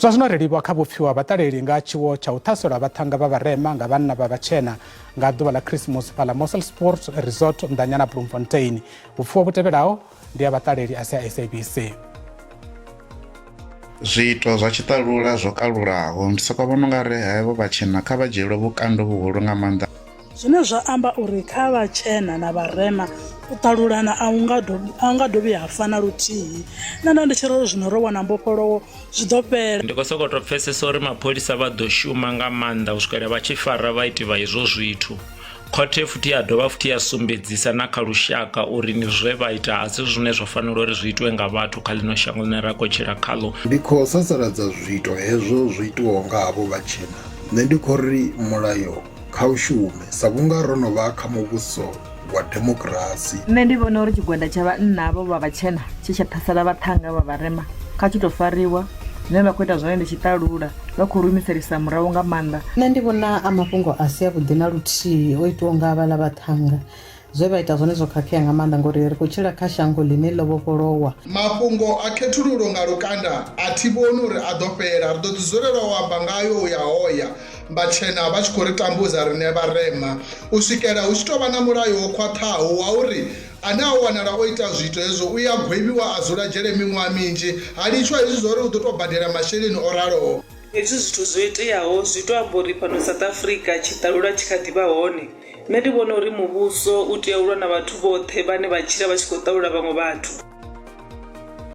Zwa zwino ri livha kha vhupfiwa ha vhaṱaleli nga tshiwo tsha u ṱhaselwa vhaṱhannga vha vharema nga vhanna vha vhatshena nga ḓuvha ḽa Khirisimusi fhaḽa Mossel Sport Resort nnḓanyana Bloemfontein. Vhupfiwa vhu tevhelaho ndi ha vhaṱaleli a si a SABC. Zwiito zwa tshiṱalula zwo kalulaho ndi soko vhona ungari hevho vhatshena kha vha dzhielwe vhukando vhuhulu nga maanḓa. Zwine zwa amba uri kha vhatshena na vharema u ṱalulana a hu nga a hu nga dovhi ha fa na luthihi. Nṋe nda ndi tshi ri zwino ro wana mbofholowo zwi ḓo fhela. Ndi khou sokou tou pfesesa uri mapholisa vha ḓo shuma nga maanḓa u swikela vha tshi fara vhaiti vha izwo zwithu. Khothe futhi ya dovha futhi ya sumbedzisa na kha lushaka uri ni zwe vha ita a si zwine zwa fanela uri zwi itwe nga vhathu kha ḽino shango ḽine ra khou tshila khaḽo. Ndi khou sasaladza zwiito hezwo zwo itiwaho nga havho vhatshena. Nṋe ndi khou ri mulayo kha u shume sa vhunga ro no vha kha muvhuso wa demokirasi. Nṋe ndi vhona uri tshigwada tsha vhanna havho vha vhatshena tshe tsha ṱhasela vhaṱhannga vha vharema kha tshi tou fariwa. Zwine vha khou ita zwone ndi tshiṱalula, vha khou ri humiselisa murahu nga maanḓa. Nṋe ndi vhona a mafhungo a si avhuḓi na luthihi o itiwaho nga havhaḽa vhaṱhannga. Zwe vha ita zwone zwo khakhea nga maanḓa ngori ri khou tshila kha shango ḽine ḽo vhofholowa. Mafhungo a khethululo nga lukanda a thi vhoni uri a ḓo fhela, ri ḓo ḓi dzulela u amba ngayo u ya hoya vhatshena vha tshi khou ri tambudza riṋe vharema u swikela hu tshi tou vha na mulayo wo khwaṱhaho wa uri ane a wanala o ita zwiito hezwo u ya gwevhiwa a dzula dzhele miṅwaha minzhi ha litshwa hezwi zwa uri u ḓo tou badela masheleni o raloho. Hezwi zwithu zwo iteaho zwi to amba uri fhano South Africa tshiṱalula tshi kha ḓi vha hone. Nṋe ndi vhona uri muvhuso u tea u lwa na vhathu vhoṱhe vhane vha tshila vha tshi khou ṱalula vhaṅwe vhathu.